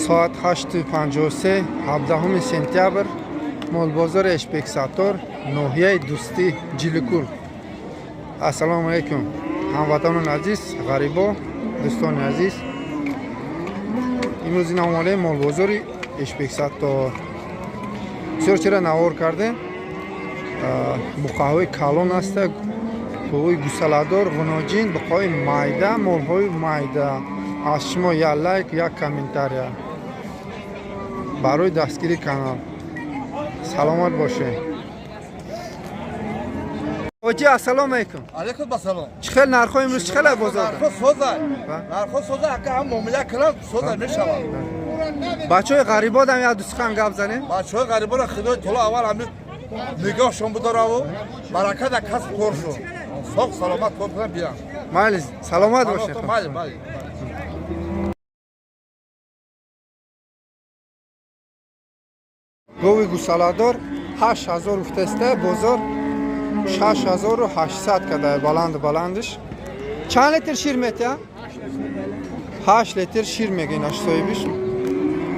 Соат 8:53, 17 сентябр, молбозори Эшбек Саттор, ноҳияи Дӯстӣ, Ҷиликул. Ассалому алайкум, ҳамватанони азиз, ғарибо, дӯстони азиз. Имрӯз ин омодаи молбозори Эшбек Саттор. Бисёр чира навор кардем. Буқаҳои калон аста, ҳои гусаладор, ғуноҷин, буқаҳои майда, молҳои майда. Аз шумо як лайк, як комментария барои дастгири канал. Саломат бошед. Ҳоҷи, ассалому алайкум. Алейкум ассалом. Чӣ хел нархҳо имрӯз, чӣ хел бозор? Нархо соза. Нархо соза, ака, ҳам муомила кунам, соза мешавад. Бачаҳои ғарибодам як дусухан гап занем. Бачаҳои ғариборо Худои Таоло аввал ҳамин нигоҳшон бидораву барака дар касб коршон. Соғ саломат кор кунам биям. Майли, саломат бошед. Майли, майли. Гови гусаладор 8000 гуфтаста, бозор 6800 када, баланду баландиш. Чанд литр шир метиҳа? 8 литр шир мега инаш соҳибиш.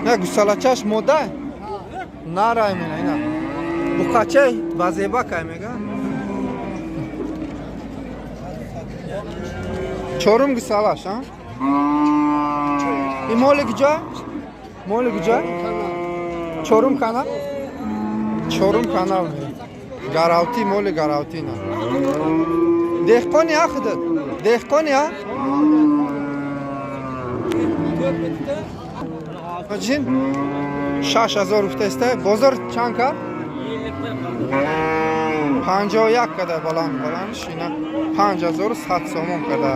На гусалачаш мода? Нарай мена ина. Буқачай базеба кай мега? Чорум гусалаш, а? Ин моли куҷо? Моли куҷо? Чорум канал? Чорум канал. Гаравти, моли гаравти на. Деҳқони а худат? Деҳқони а? Чин 6000 гуфтаста, бозор чанд кард? 51 када, баланд баланд шина 5100 сомон када.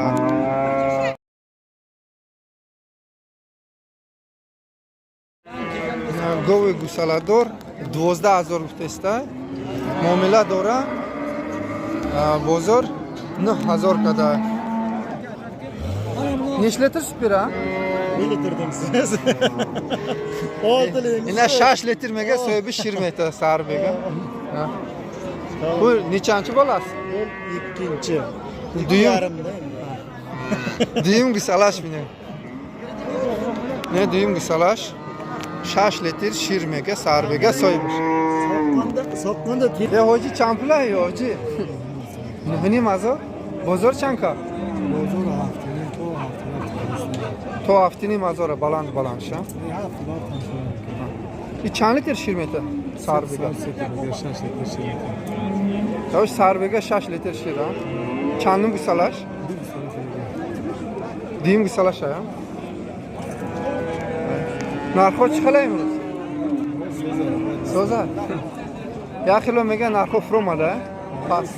Гови гусаладор 12 000 гуфтаста, муомила дора, бозор 9000 када. Неш литр сут бера? Bir litr demsiz. 6 litr. Ина 6 литр мега, соҳиби шир мета сар бега. Bu nechanchi bolasi? Ikkinchi. Duyum. Yarimda. Дуюм гусалаш мине. Не, дуюм гусалаш 6 литр шир мега, сар бега соҳибиш. Sotganda, sotganda Е, ҳоҷи, чанд пула ҳоҷи? 9500? Бозор чанд ка? Bozor 7,5 то 7,5. То 7,5 ҳазора, баланд баланд ша. 7,5. И чанд литр шир мета? Сарбега. 6 litr shir. Тавш сарбега 6 литр шир, а? Чандум гусалаш? Дуюм гусалаш, а? Нархҳо чӣ хела имрӯз? Соза. Як хело мега нархҳо фуромада, пас.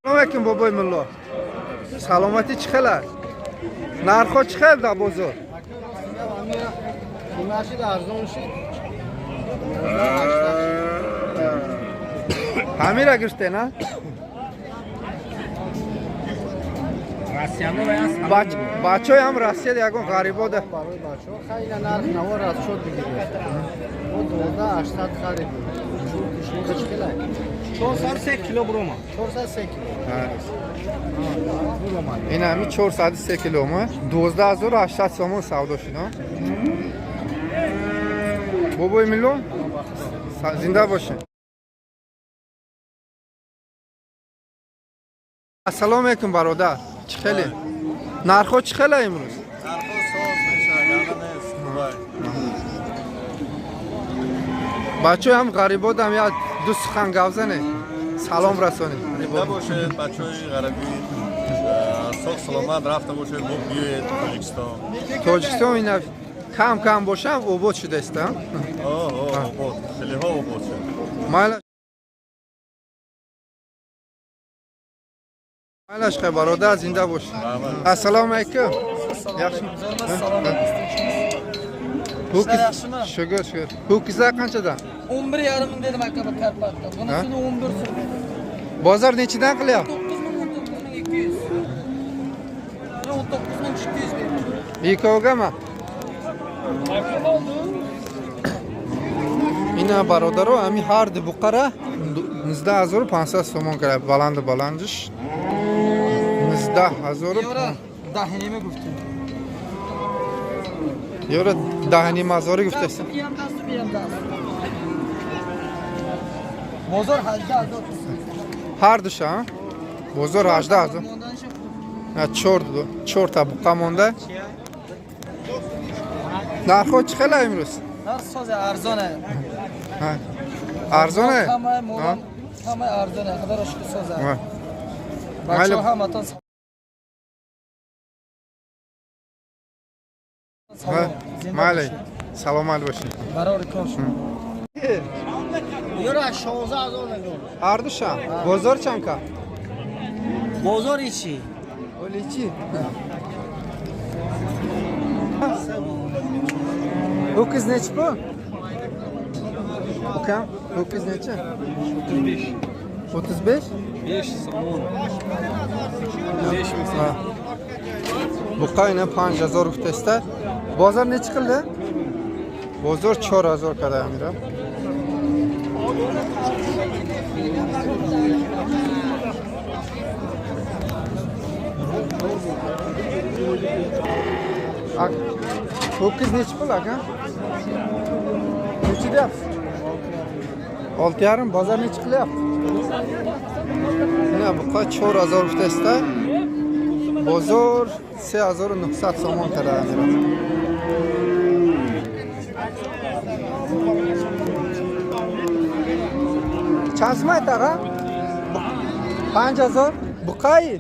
Салом алейкум, бобои мулло. Саломатӣ чӣ хел аст? Нархҳо чӣ хел дар бозор? Нашид, арзон шид. Ҳамира гирифте, на? Бачаҳои ҳам Россия ягон ғарибода. Барои бачаҳо хайна нарх навор аз шод бигиред. Мо 12 800 харидем. Шумо чӣ хела? 403 кило бурома. 403 кило. Ин ҳами 403 кило ма 12 800 сомон савдо шуд. Бобои милло, зинда бошед. Ассалому алейкум, бародар. Чӣ хеле? Нархҳо чӣ хела имрӯз? Нархо соз мешавад, нест. Бачаҳои ҳам ғарибодам як ду сухан гап занед. Салом расонед. Зинда бошед, бачаҳои ғарибӣ. Соғ саломат рафта бошед, бо биёед Тоҷикистон. Тоҷикистон ина кам кам бошам обод шудааст, а? Обод, хелеҳо обод шуд. Майла. Майлаш хай, бародар, зинда бош. Ассалому алейкум. Yaxshi. Ho'kiz, shukur, shukur. Ho'kizlar qanchadan? 11,5 ming dedim aka bu Karpatda. Bunisini 11 so'm. Bozor nechidan qilyapti? 9 ming, 19 200. 19 200 berdim. Ikkovgami? Ина бародаро, ами ҳар ду буқара 19500 сомон кара, баланду баландиш 19000. Ёра даҳнима гуфтем. Ёра даҳним ҳазорӣ гуфтаст. Биям дасту биям даст. Бозор 18000. Ҳар душа бозор 18000. Чорта буқа монда. Нархҳо чӣ хела имрӯз? Нарх соз арзоне. Арзоне? Ҳамаи арзоне, худоро шукр, соз. Бачаҳо ҳаматон. Майли, саломат бошед. Барори кор шумо. Ёра 16000 мегӯм. Ҳар душа бозор чанд ка? Бозори чӣ? Оли чӣ? Ho'kiz nechi pul? Ukam, ho'kiz nechi? 35. 35? 5 сомон. 5 ming сом. Buqa ina 5000 гуфтаста. Бозор nechi qildi? Бозор 4000 када амира. Ho'kiz nechi pul aka? Nechi deyapsiz? 6,5. Bozor nechi qilyapti? Ина буқа 4000 гуфтаста. Бозор 3900 сомон када амира. Чанд сум айт аға? 5000. Буқаи?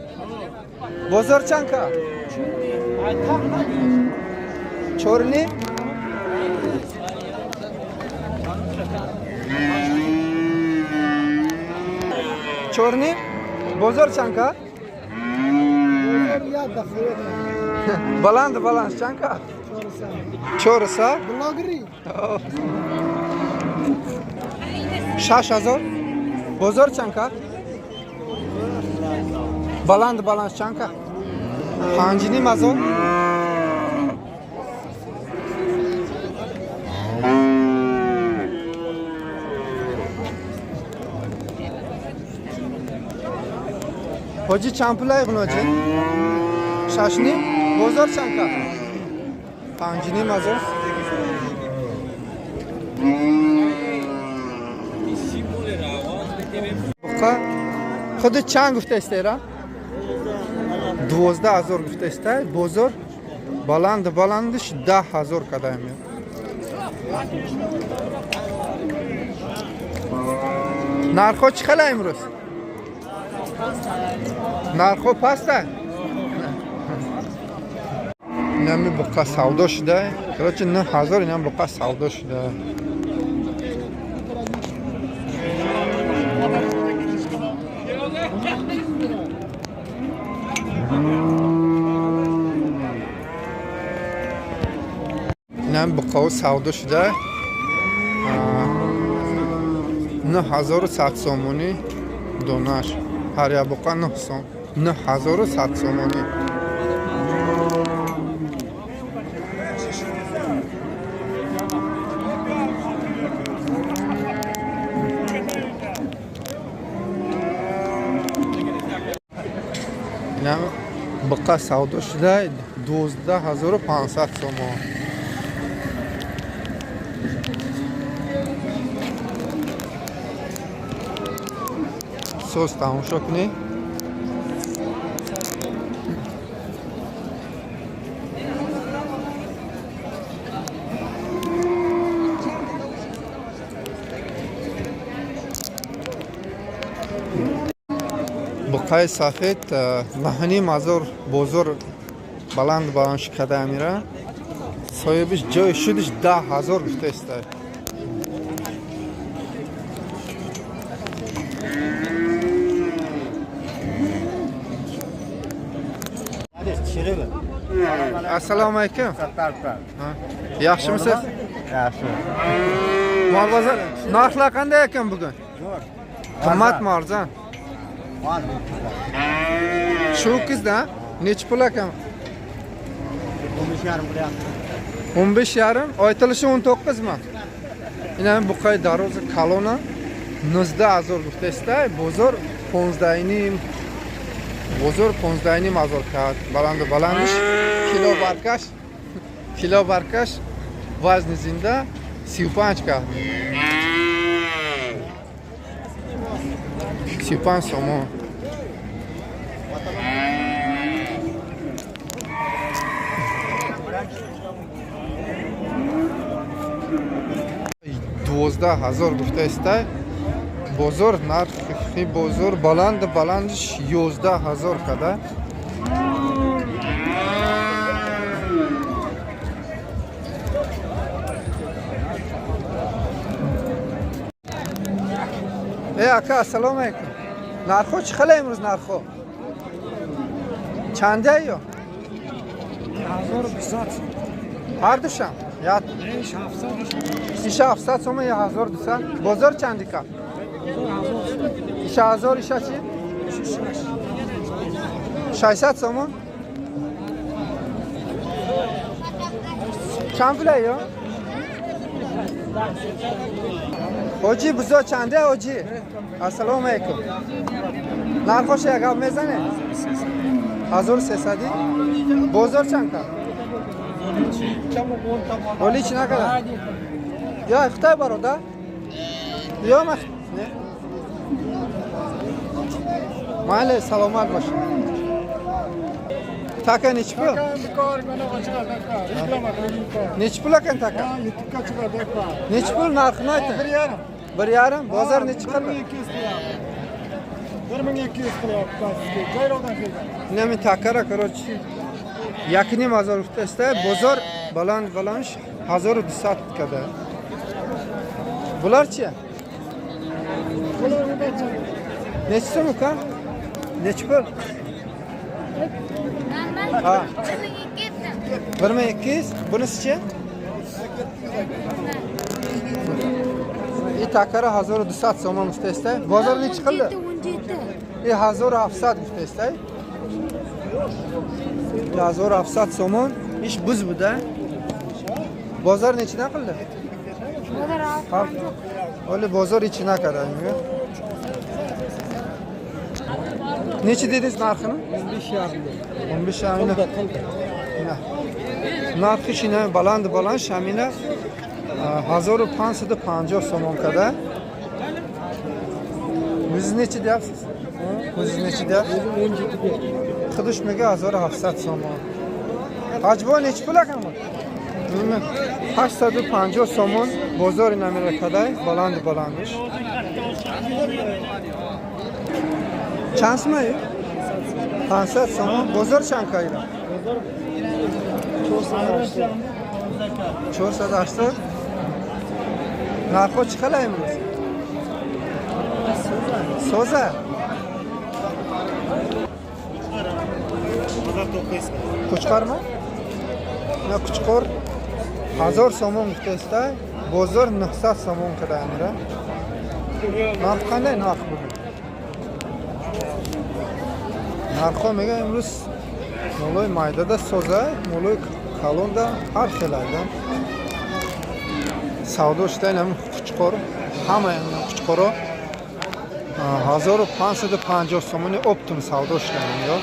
Бозор чанд ка? Чорни? Чорни? Бозор чанд ка? Баланд баланд чанд ка? 400. Блогери. 6000. Бозор чанд ка? Баланд баланд чанд ка? 5500. Ҳоҷӣ чанд пулай ғуноҷӣ? 6,5. Бозор чанд ка? 5500. Буқа худи чанд гуфтаистера? 12000 гуфтаиста. Бозор баланду баландиш 10000 кадаем. Нархҳо чӣ хела имрӯз? Нархҳо паста? Инами буқа савдо шуда. Короче, 9000 инам буқа савдо шуда. Инам буқао савдо шуда. 9100 сомонӣ донаш. Ҳар як буқа 9100 сомонӣ. Инам буқа савдо шуда 12500 сомон. Соз тамошо кунед. Буқаи сафед 9500 бозор баланд баланд шикада амира. Соҳибиш ҷои шудиш 10000 гуфтаиста. Assalomu alaykum. Yaxshimisiz? Yaxshi. Mol bozor narxlar qanday ekan bugun? Qimmatmi, arzon? Shu ho'kizda nechi pul ekan? 15,5 qilyapti. 15,5, oytilishi 19 mi? Ин ҳамин буқаи дарози калона 19 000 гуфтаистай, бозор 15,5, бозор 15,5 ҳазор кард. Баланду баландиш, кило баркаш, кило баркаш, вазни зинда 35 кард, 35 сомон. 12 000 гуфтаистай, бозор нархи бозор баланд баландиш 11 000 када. Э, ака, ассалому алайкум. Нархо чӣ хела имрӯз? Нархо чанде ё? Ҳардушам иша 700 сома я 1200. Бозор чандика? Иша 1000, иша чи? 600 сомон. Чанд пула ё? Ҳоҷӣ, бузо чанде, ҳоҷӣ? Ассалому алайкум. Нархоша як гап мезане? 1300-ӣ? Бозор чанд кард? Оли чӣ накарда? Я хитай, бародар, ё ма не, майли, саломат бош. Така нечи пул? Нечи пул акан така? Нечи пул, нархini ayting. 1,5. Bozor nechi qildi? 1200 qilyapti sizga. Jayrovdan kelgan. Инами такара, короче, 1,5 ҳазор гуфтаиста, бозор баланд баландш 1200 када. Bular чи? Nechi so'm, uka? Nechi pul? Ha. 1200. Bunisichi? И такара 1200 сомон гуфтаиста. Бозор nechi qildi? 17. И 1700 гуфтаиста. 1700 сомон. Иш буз буда. Бозор nechidan qildi? Bozor. Ha. Оли бозор ichi накарда. Nechi dedingiz narxini? 15,5. 15,5. Ина. Нархи шина баланд баланд шамина 1550 сомон када. O'zingiz nechi deyapsiz? O'zingiz nechi deyapsiz? 17 ga. Xidish mega 1700 сомон. Ҳаҷбо nechi pul ekan bu? Nima? 850 сомон бозори намира кадай, баланду баландиш. Чанд сомон? 500 сомон. Бозор чанд кайра? 480. Нархо чӣ хела имрӯз? Соза? Кучқарма? На, кучқор 1000 сомон гуфтаиста, бозор 900 сомон када амира. Нарх қандай нарх бугун? Нархҳо мега имрӯз молои майдада соза, молои калонда ҳар хелайда. Савдо шуда ин ҳамин кучқор, ҳама кучқоро 1550 сомони оптом савдо шуда инҷо.